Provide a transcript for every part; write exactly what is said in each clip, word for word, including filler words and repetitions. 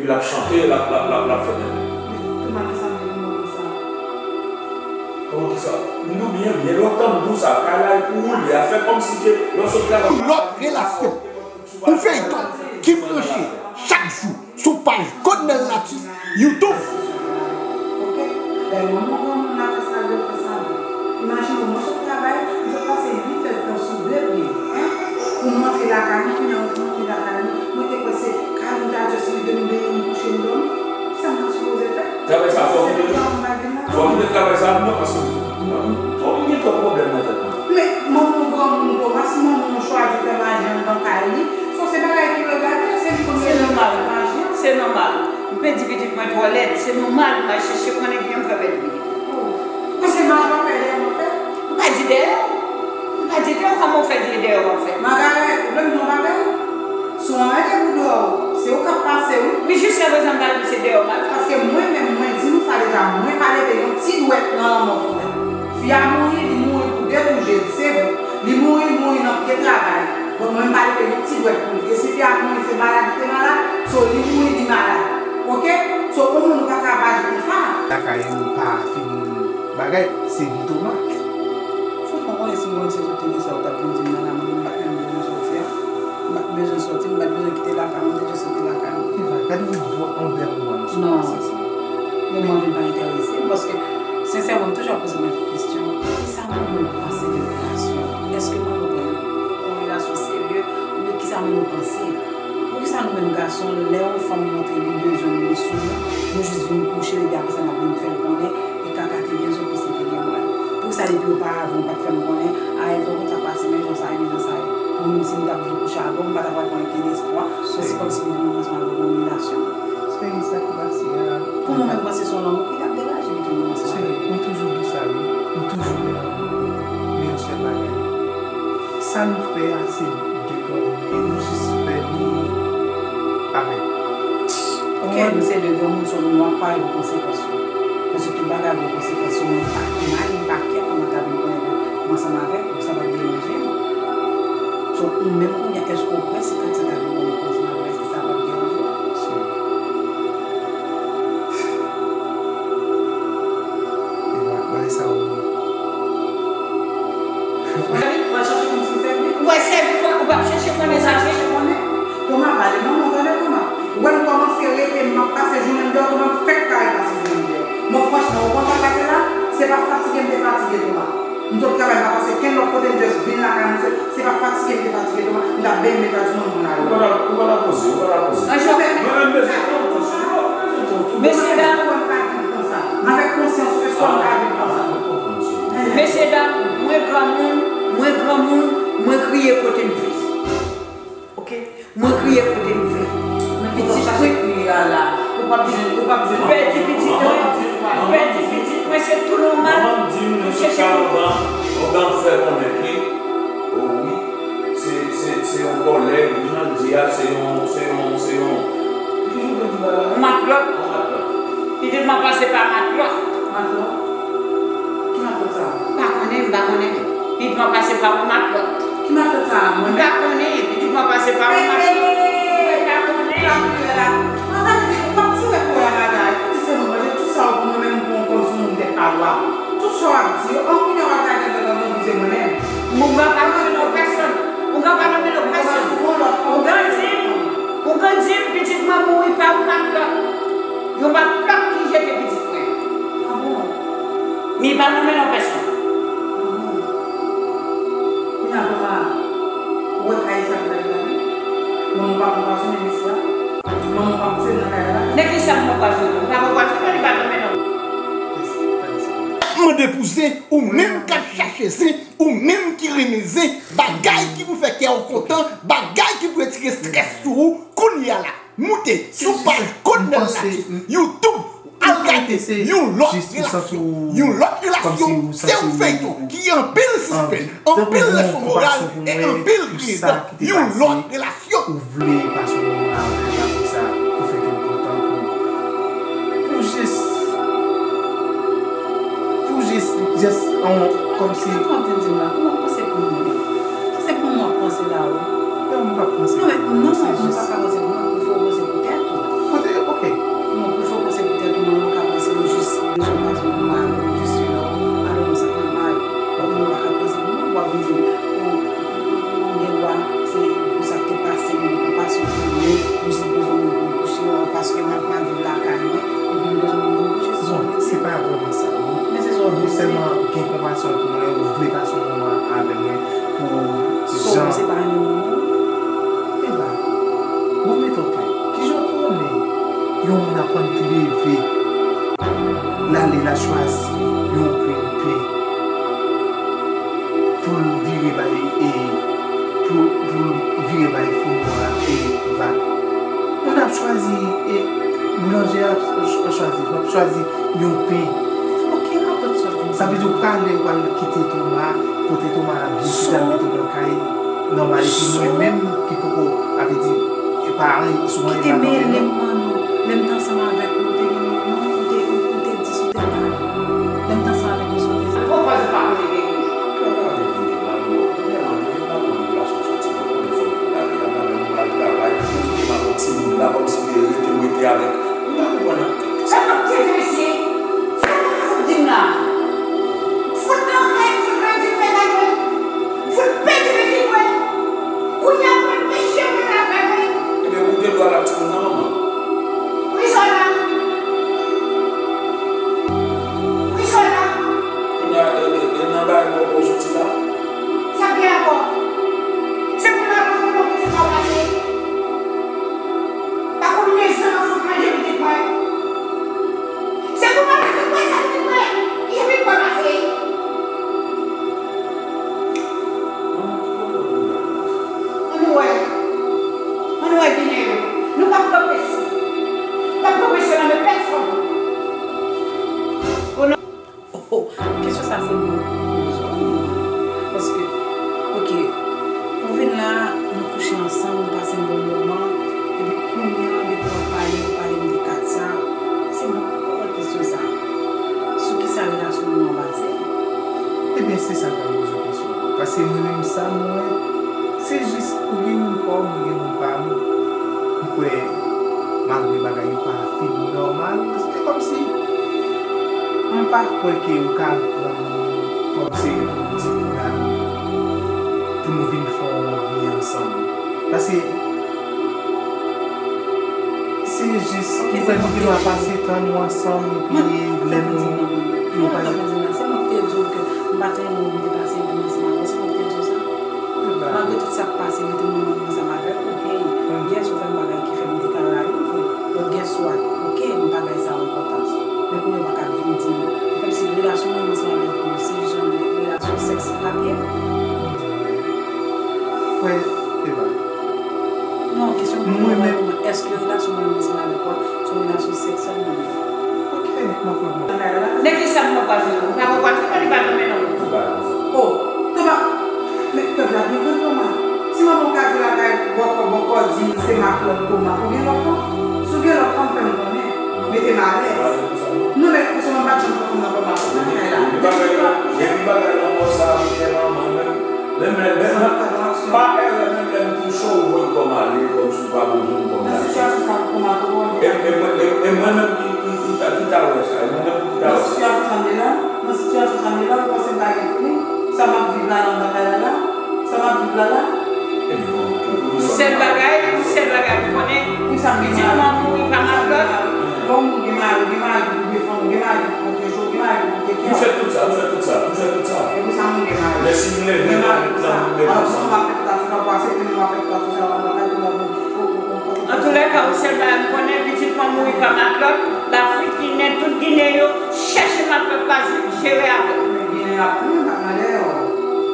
Epi l ap chante, l ap, l ap, l ap, l ap fè tenten. Kòman ki sa m te konprann sa? Kòman ki sa? Nou byen, byen lontan m di w sa, kay la e pou ou l ye, a fè kòmsi ke lè w sot travay. Yon lòt relasyon. Yon feyton ki branche chak jou sou paj Code Nel Natif YouTube. Ok? Lè manman granmoun la fè sa l vle, l fè sa l vle. Imajine w, mwen sot travay, m sot pase uit èdtan sou de pye, en? Pou m rantre lakay mwen, kounye a mwen rantre lakay mwen, mwen te kwè se kay m ta just rive, m benyen, m kouche, m dòmi. Kisa m ta sipoze fè? Travay sa fò kite. Fò kite travay sa non, paske fò m gen twòp pwoblèm nan tèt mwen. Men manman w granmoun Thomas, manman w chwazi fè maji anndan kay li, so se bagay ki regade l, se li konn Se nòmal. Maji an. Se nòmal. M pèdi pitit mwen twò lèd, se nòmal, m al chèche konnen kijan m fè pèdi pitit mwen. Paske maji w ap fè dèyè m ap fè. M pa di dèyè w. M pa di dèyè w, kòman w fè di dèyè w ap fè? Magarèt, ou vle m di w yon bagay? Si w anmède boudon w, se ou k ap pase, wi. Wi, jiskaprezan m pa di w se dèyè w m al fè. Paske mwen menm, mwen di nou sa deja, mwen pa leve yon ti dwèt nan lanmò fi a. Fi a mouri, li mouri pou de tou je l, se vre. Li mouri, mouri nan pye travay. Bon, mwen m pa leve yon ti dwèt pou li. E si fi a mouri, se malad li te malad, so li mouri, li malad. Oke? So, yon moun ou pa ka aji konsa. Lakay ou pa fin bagay, se Vito Mak. Franchman, konnen si mwen se sot te gen sa, ou t ap vin di m nan la, mwen menm m pa t menm bezwen soti a. M pa t bezwen soti, m pa t bezwen kite lakay mwen, m te just rete lakay mwen. Eva, gade yon bò, yon bèl moman nou sot pase ansanm. Non. Moman vin pa enterese m, paske, sensèman, m toujou ap poze mwen kesyon, kisa moun yo panse de relasyon? Èske mwen yo pran yon relasyon serye, oubyen kisa moun yo panse? Poukisa nou menm gason, lè yon fanm montre li bezwen l, li sou nou, nou jis vin kouche, epi apre sa n ap vin fè l konnen, e kaka te gen zo, pise te gen mwen. Poukisa depi oparavan ou pa t fè m konnen, a, e fò konn sa pase, men jan sa ye, men jan sa ye. Mwen menm si m t ap vin kouche avè w, m pa t ap pral konnen gen espwa, se kòmsi depi mwen pran ansanm avè w, gon relasyon. Se sa ki pase a. Pou mwen menm, mwen se son lanmou ki t ap degaje pito mwen ansanm avè w. Mwen toujou di sa, wi. Mwen toujou di sa. Men yon sèl bagay. Sa nou fè a, se de granmoun, e nou jis fè li avèk. Ok, nou se de granmoun, so nou ap pale pou konsekans yo. Paske tout bagay gen konsekans, so mwen pa mal, m pa kè pou mwen ta vin konnen ke m ansanm avèk ou, sa p ap deranje m. So, ou menm kounye a, èske w prè si Katia ta vin konnen ke w ansanm avè l, èske sa p ap deranje w? Eva, bagay sa yo. Ou wè, ou al chache konn si sèvi. Ou wè sèvi, ou p ap chache konnen sa. Chache konnen. Toma, pale non, non, tande Toma. Ou wè m kòmanse rete, m ap pase jounen m deyò, Toma, m fèk kare pase jounen m deyò. Bon, franchman, ou konn sa k pase la? Se pa fatige m te fatige, Toma. M sot travay, m pa pase kenn lòt kote, m just vin lakay mwen, se, se pa fatige m te fatige, Toma. M t ap benyen, m met la ti moun moun la. Ou pa ta, ou pa ta poze, ou pa ta poze. Mwen menm bezwen tan tou, ou pa bezwen tan tou. Mesye dam, avèk konsyans ou, èske w ka viv konsa? Mesye dam, mwen granmoun, mwen granmoun, mwen kriye kote m viv. Ok? Mwen kriye kote m viv. Pitit mwen. Ou p ap jwenn, ou p ap jwenn. Pèdi pitit mwen, pèdi pitit mwen, se tou nòmal. Manman m di m, nou se ka yon gang, yon gang fè konnen ke, o wi, se, se, se yon kòlèg, jan l di a, se yon, se yon, se yon, ki jan yo di bagay la? Yon matlòt. Yon matlòt. Pitit mwen pase pa matlòt. Matlòt? Ki matlòt sa a? M pa konnen, m pa konnen. Pitit mwen pase pa yon matlòt. Ki matlòt sa a, mwen menm? M pa konnen, pitit mwen pase pa yon matlòt. Mwen pa konnen. Sa vle di, ou p ap tire kò a bagay. Ou di se mwen manje tout sa yo pou mwen menm, pou yon kòm sou moun tèt pa dwa. Tout sa w ap di yo, an kounye a w ap gade lòt moun di se mwen menm. Moun pa pa nonmen non pèsonn. Moun pa pa nonmen non pèsonn. Moun di m, moun di m, pitit mwen mouri pa yon matlòt. Yon matlòt ki jete pitit mwen. Ah bon? Men li pa nonmen non pèsonn. Ah bon? Kounye a, papa, ou wè kay sa ki pral vini? Manman w pa pran pwazon nan mesye a? Manman w pa pran nan kay la? Nan ki sa m pran pwazon? Ou pa pran pwazon, li pa nonmen non. Mande pou zen, ou menm k ap chache zen, ou menm ki renmen zen, bagay ki pou fè kè w kontan, bagay ki pou retire estrès sou ou, kounye a la. Moute sou paj Code Nel Natif YouTube, al gade yon lòt relasyon. Yon lòt relasyon, se yon feyton ki gen anpil sispenn, anpil leson moral e anpil griyen dan. Yon lòt relasyon. Ou vle pase yon moman avè l, apre sa, pou fè kè l kontan, pou, pou jis, pou jis, jis, on, kòmsi. Sa w ap vin di m la? Kòman w panse pou mwen? Se pou mwen w ap panse la, wi. Non, m p ap panse pou ou. Non, men non, ou pa ka panse pou mwen, ou fò w panse pou tèt ou. Kote, ok, Yon moun aprann pou leve, l ale, l al chwazi yon grenn pen pou l vire bay, e, pou, pou l vire bay foumwa a, e, vag. Moun ap chwazi, e, boulanje a ap ch-, chwazi, l ap chwazi yon pen. Ok, m ap pran sa pou mwen. Sa vle di ou prale, ou pral kite Toma, kote Toma ap viv, ou pral mete l nan kay nòmal, epi mwen menm ki poko, sa vle di, e pa anyen, sou anyen. Kite m ale, mano. Lè m te ansanm avèk ou, ou te gen, non, ou te, ou, ou te di si w te pa. Lè m te ansanm avèk ou, si w te. Ou pa di pa konnen gen yon jou. Ou pa konnen ki te la, non. Premyèman, nou pa konn relasyon soti, nou konnen fò nou pral travay, nou pral travay, ou kite m ak yon timoun la, kòmsi ou te rete, ou rete avèk. Ou pa konprann. Sa k ap tete mesye? Sa k ap fout di m la? Fout nan kay, fout nan dife kay mwen. Fout pèdi pèdi mwen. Kounye a mwen peche mwen avè mwen. Ebyen, ou gen dwa la timoun nan, manman. Pou kisa w la? Pou kisa w la? Kounye a, e, e, e nan bagay mwen ou soti la? Sa gen ankò? Se pou la mwen pou mwen pou fè sa w pase. Pa konn rezon nan fout manje pitit mwen. Se pou mwen pase kwen sa pitit mwen. Ki pitit mwen pase. Ann wè. Ann wè Ginen yo. Nou p ap pran pèsonn. P ap pran pèsonn nan men pèsonn. Oh, kesyon sa se mwen ki poze w. Paske, ok, ou vin la, nou kouche ansanm, nou pase yon bon moman, epi kounye a, depi w ap pale, ou pale m de kat sa, se mwen ki poze w kesyon sa. Sou kisa relasyon nou an baze? Ebyen, se sa k ap poze w kesyon. Paske mwen menm sa m wè, se jis ou gen moun pa w, mwen gen moun pa m. M kwè, malgre bagay yo pa fin nòmal, se kòmsi m pa kwè ke ou ka pran m kòm se yon ti moun ami pou nou vin fè yon vi ansanm. Paske se jis, ou kwè nou gen dwa pase tan nou ansanm, epi lè nou, nou pa. Se mwen ki te di w ke m pa t renmen w, m te pase yon vi ansanm avè w, se mwen ki te di w sa. Malgre tout sa k pase, mete mwen menm ansanm avèk ou, hey, yes, ou fè m bagay ki fè m te ka rayi w vre. But guess what? Ok, m pa bay sa enpòtans. Men kounye a ou pa ka vin di m, kòmsi relasyon mwen menm ansanm avèk ou, se jis yon relasyon sèks li pa t ye? Frè, e pa. Non, kesyon mwen menm, èske relasyon mwen menm ansanm avèk ou, se yon relasyon sèks sèlman? Ok, m ap reponn. Nèg ki sa m nan pwazon? Ou pa konprann sa li pa nan men non. Oh, Toma, men pèp la byen konn Toma. Si manman w ka di lakay bòkò bòkò di l se maklòt Toma, ou gen lòt fanm? Si w gen lòt fanm, fè m konnen. Mete m alèz. Non, men ou se manman, m pa t janm pran fanm nan kòm maklòt nan kay la. Depi bagay lan, depi bagay lan bò sa, ou fè manman menm. Men, men, men, men, pa erè menm lè m touche w, ou voye kò m ale, kòmsi w pa bezwen m kòm gason. Nan sitiyasyon sa, kòman, kòman w ye? E, e, e, e mwen menm ki, ki, ki ta, ki ta wè sa, e mwen menm ki ta wè sa. Nan sitiyasyon sa m ye la, nan sitiyasyon sa m ye la, ou panse m pa gen fini? Sa m ap viv la, nan bagay la la? Sa m ap viv la la? Yon sèl bagay, yon sèl bagay m konnen, pitit mwen mouri pa maklòt. Lè w mouri, gen mari, gen mari pou defann ou, gen mari pou pwoteje w, gen mari pou pwoteje w. Nou fè tout sa, nou fè tout sa, nou fè tout sa. E pou sa moun gen mari. Lè si m leve, gen mari pou sa. Alò, pou sa m ap fè tout sa, se pa pou aksepte, men m ap fè tout sa, se pa pou aksepte. Antoulèka, yon sèl bagay m konnen, pitit mwen mouri pa maklòt, Lafrik, Ginen, tout Ginen yo, chèche maklòt pa jere avè w. Men Ginen ap tounen, m ap mande yo.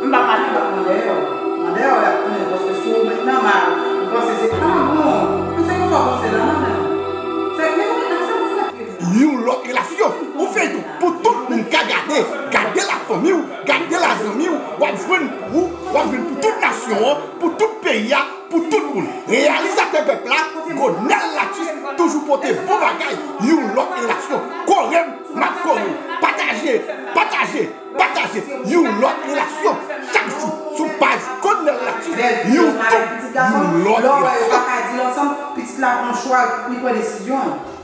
M pa mande yo. M ap mande yo. Mande yo, y ap tounen, paske si w met nan mal, ou panse se, ah bon, men se konsa w panse la, non, men non. Se, men ou met nan sa w fè. Yon lòt relasyon. Ou fè tou pou tout moun ka gade. Gade lafanmi w, gade lazanmi w, w ap jwenn pou ou, w ap jwenn pou tout nasyon an, pou tout peyi a, pou tout moun. Reyalizatè pèp la, Gonèl Latis, toujou pote bon bagay, yon lòt relasyon. Kore m, m ap kore w. Pataje, pataje, pataje, yon lòt relasyon. Chak jou, sou paj Gonèl Latis, YouTube, yon lòt relasyon. Pitit la pran chwa l, li pran desizyon l.